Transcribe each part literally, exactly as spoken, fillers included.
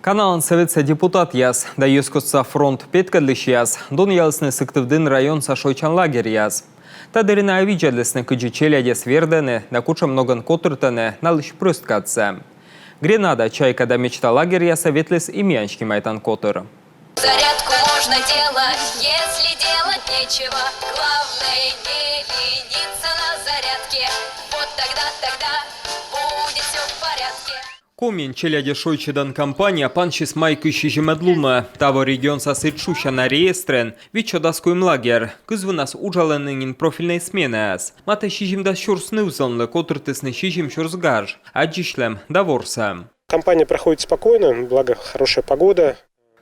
Каналан Сӧветса депутатъяс да Йӧзкостса фронт петкӧдлысьяс донъялісны Сыктывдін районса шойччан лагерьяс. Та дырйи найӧ видзӧдлісны, кыдзи челядьӧс вердӧны да кутшӧм ногӧн котыртӧны налысь прӧст кадсӧ. «Гренада», «Чайка» да «Мечта» лагерьясӧ ветліс и миян снимайтан котыр. Зарядку можно делать, если делать нечего. Главное не лениться на зарядке. Вот тогда, тогда будет всё в порядке. Комиын челядьӧс шойччӧдан кампания пансис май кызь сизимӧд лунӧ. Таво регионса сідз шусяна реестрын витсё дас куим лагерь. Кызвынас уджалӧны нин профильнӧй сменаяс. Матӧ сизимдас сюрс ныв-зонлы котыртісны сизим сюрс гаж. Аддзысьлӧм да ворсӧм. Кампания проходит спокойно, благо хорошая погода.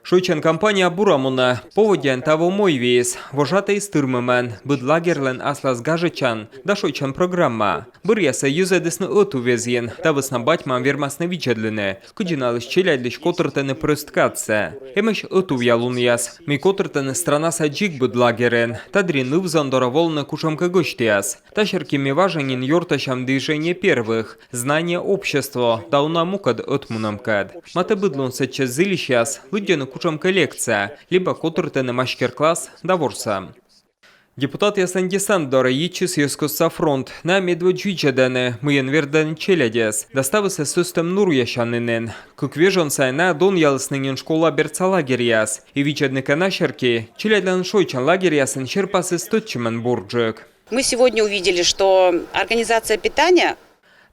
Шойччан кампания бура мунӧ. Поводдяын таво мойвиис. Вожатӧйыс тырмымӧн. Быд лагерьлӧн аслас гажӧдчан да шойччан программа. Бӧръясӧ йӧзӧдісны ӧтуввезйын. Та вӧсна бать-мам вермасны видзӧдлыны, кыдзи налысь челядьлысь котыртӧны прӧст кадсӧ. Эмӧсь ӧтувъя лунъяс, мый котыртӧны странаса дзик быд лагерьын. Та дырйи ныв-зон дорӧ волӧны кутшӧмкӧ гӧсьтъяс. Та серти ми важӧн нин ёртасям «Движение первых», «Знание общества» да уна мукӧд ӧтмунӧмкӧд. Матӧ быд лун сэтчӧс зільысьяс лыддьӧны кутшӧмкӧ лекция либӧ котыртӧны мастер-класс да ворсӧм. Депутатъяслӧн десант дорӧ йитчис Йӧзкостса фронт. Найӧ медводз видзӧдӧны, мыйӧн вердӧны челядьӧс да ставыс-ӧ сӧстӧм нуръясянінын. Кык вежон сайын найӧ донъялісны нин школа бердса лагерьяс. И видзӧдны кӧ на серти, челядьлӧн шойччан лагерьясын серпасыс тӧдчымӧн бурджык. Мы сегодня увидели, что организация питания...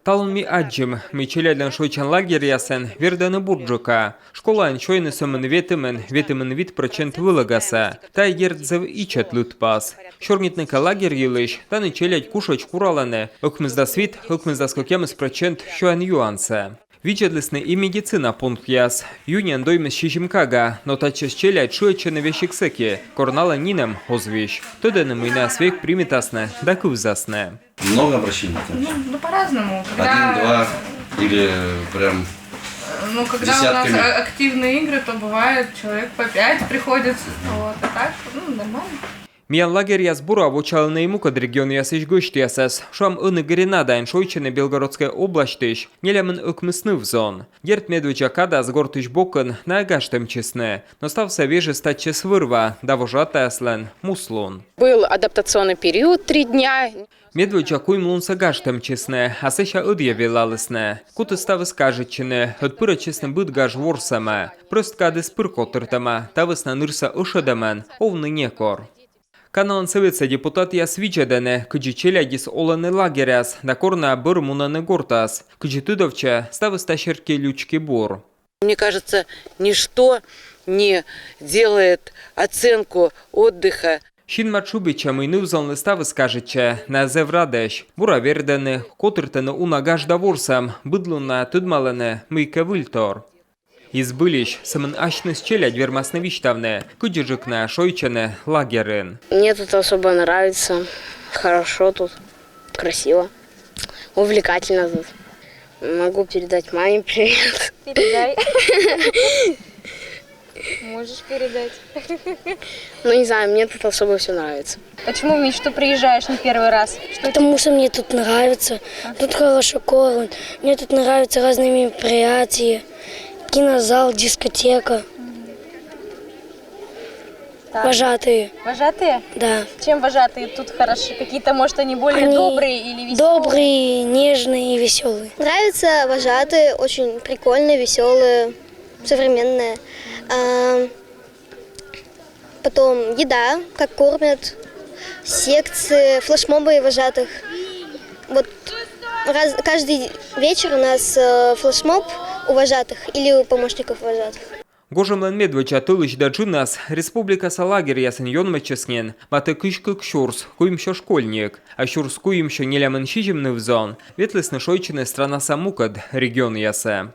Талун ми аддзим, мый челядьлӧн шойччан лагерьясын вердӧны бурджыка. Школаын сёйӧны сӧмын ветымын, ветымын вит прӧчент вӧлӧгасӧ. Тайӧ, дерт, зэв ичӧт лыдпас. Сёрнитны кӧ лагерь йылысь, тані челядь кушӧдз куралӧны ӧкмысдас вит, ӧкмысдас кӧкъямыс прӧчент сёян-юансӧ. Видзӧдлісны и медицина пунктъяс. Юньӧн доймис сизим кага, но татчӧс челядь шыӧдчӧны весиг сэки, кор налӧн нинӧм оз вись. Тӧдӧны, мый найӧс век примитасны да кывзасны. Много обращений, конечно? Ну, ну, по-разному. Когда... Один, два или прям... Ну, когда у нас десятками? А-, активные игры, то бывает человек по пять приходит. Вот, а так, ну, нормально. Миян лагерьяс бура вочаалӧны и мукӧд регионъясысь гӧсьтъясӧс. Шуам, ӧні «Гренадаын» шойччӧны Белгородскӧй обласьтысь нелямын ӧкмыс ныв-зон. Дерт, медводдза кадас гортысь бокын найӧ гажтӧмтчисны. Но ставсӧ вежис татчӧс вӧр-ва да вожатаяслӧн муслун. Был адаптационный период три дня. Медводдза куим лунсӧ гажтӧмтчисны, а сэсся ӧдйӧ велалісны. Кутіс ставыс кажитчыны, ӧд пырӧдчисны быд гаж ворсӧмӧ. Прӧст кадыс пыр котыртӧма, та вӧсна нырсӧ ӧшӧдӧмӧн овны некор. Каналан Сӧветса депутатъяс видзӧдӧны, кыдзи челядьыс олӧны лагеряс да кор найӧ бӧр мунӧны гортас. Кыдзи тыдовтчӧ, ставыс та серти лючки бур. Мне кажется, ничто не делает оценку отдыха. Синмад шыбитчӧ, мый ныв-зонлы ставыс кажитчӧ, найӧ зэв радӧсь. Бура вердӧны, котыртӧны уна гаж да ворсӧм, быд лун найӧ тӧдмалӧны мыйкӧ выльтор. И збыльысь, сӧмын асьныс челядь вермасны висьтавны, кыдзиджык найӧ шойччӧны лагерын. Мне тут особо нравится. Хорошо тут. Красиво. Увлекательно тут. Могу передать маме привет. Передай. Можешь передать. Ну, не знаю, мне тут особо всё нравится. Почему в Мечту приезжаешь не первый раз? Что тебе... Потому что мне тут нравится. Тут хорошо кормят. Мне тут нравятся разные мероприятия. Кинозал, дискотека. Так. Вожатые. Вожатые? Да. Чем вожатые тут хороши? Какие-то, может, они более... Они добрые или весёлые? Добрые, нежные и весёлые. Нравятся вожатые, очень прикольные, весёлые, современные. А, потом еда, как кормят, секции, флешмобы вожатых. Вот раз, каждый вечер у нас, э, флешмоб у вожатых или у помощников вожатых. Гожӧмлӧн медводдза тӧлысь да джынас республикаса лагерьясын ёнмӧдчис нин матӧ кызь кык сюрс куимсё школьник, а сюрс куимсё нелямын сизим ныв-зон ветлісны шойччыны странаса мукӧд регионъясӧ.